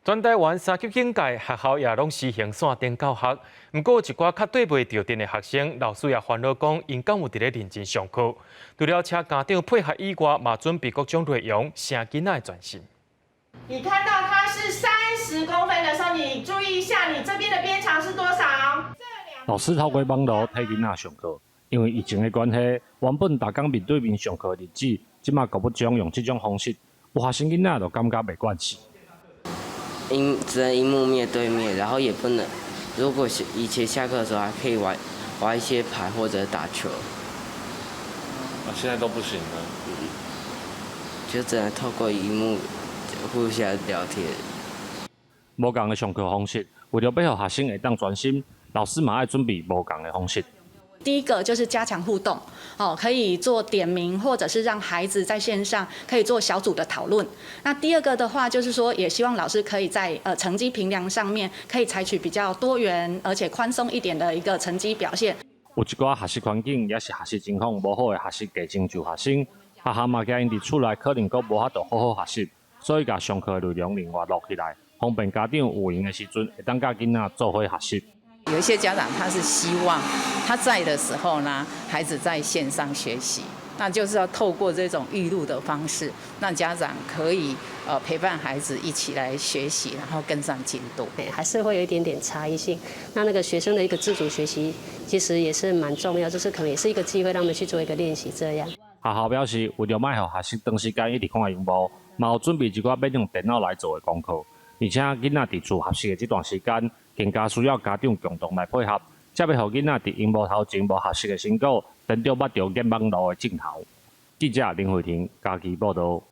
全台灣三級警戒，學校也攏實行線頂教學。毋過，一寡較綴袂著電的學生，老師也煩惱講，𪜶敢有佇咧認真上課？除了請家長配合以外，嘛準備各種內容，省囡仔的專心。你看到它是30公分的時候，你注意一下，你這邊的邊長是多少？老師透過網路替囡仔上課，因為疫情的關係，原本逐工面對面上課的日子，這馬閣欲將用這種方式，有學生囡仔就感覺袂慣勢。螢只能螢幕面對面，然後也不能，如果以前下課的時候還可以玩玩一些牌或者打球。啊，現在都不行了。就只能透過螢幕互相聊天。無仝的上課方式，為著欲予學生會當專心，老師嘛愛準備無仝的方式。第一個就是加強互動，哦，可以做點名，或者是讓孩子在線上可以做小組的討論。那第二個的話，就是說也希望老師可以在成績評量上面，可以採取比較多元而且寬鬆一點的一個成績表現。有一寡學習環境抑是學習情況無好的學習低成就學生，學校嘛驚𪜶佇厝內可能閣無法度好好學習，所以共上課的內容另外錄起來，方便家長有閒的時陣會當佮囡仔做伙學習。有一些家長他是希望他在的時候呢，孩子在線上學習，那就是要透過這種預錄的方式，讓家長可以陪伴孩子一起來學習，然後跟上進度。對，還是會有一點點差異性。那個學生的一個自主學習，其實也是蠻重要，就是可能也是一個機會，讓他們去做一個練習。這樣。學校表示，為著莫予學生長時間一直看螢幕，嘛有準備一寡欲用電腦來做的功課，而且囡仔佇厝學習的這段時間，更加需要家長共同來配合，才袂予囡仔佇螢幕頭前無學習的成果，顛倒捌著演網路的鏡頭。記者林慧婷嘉義報導。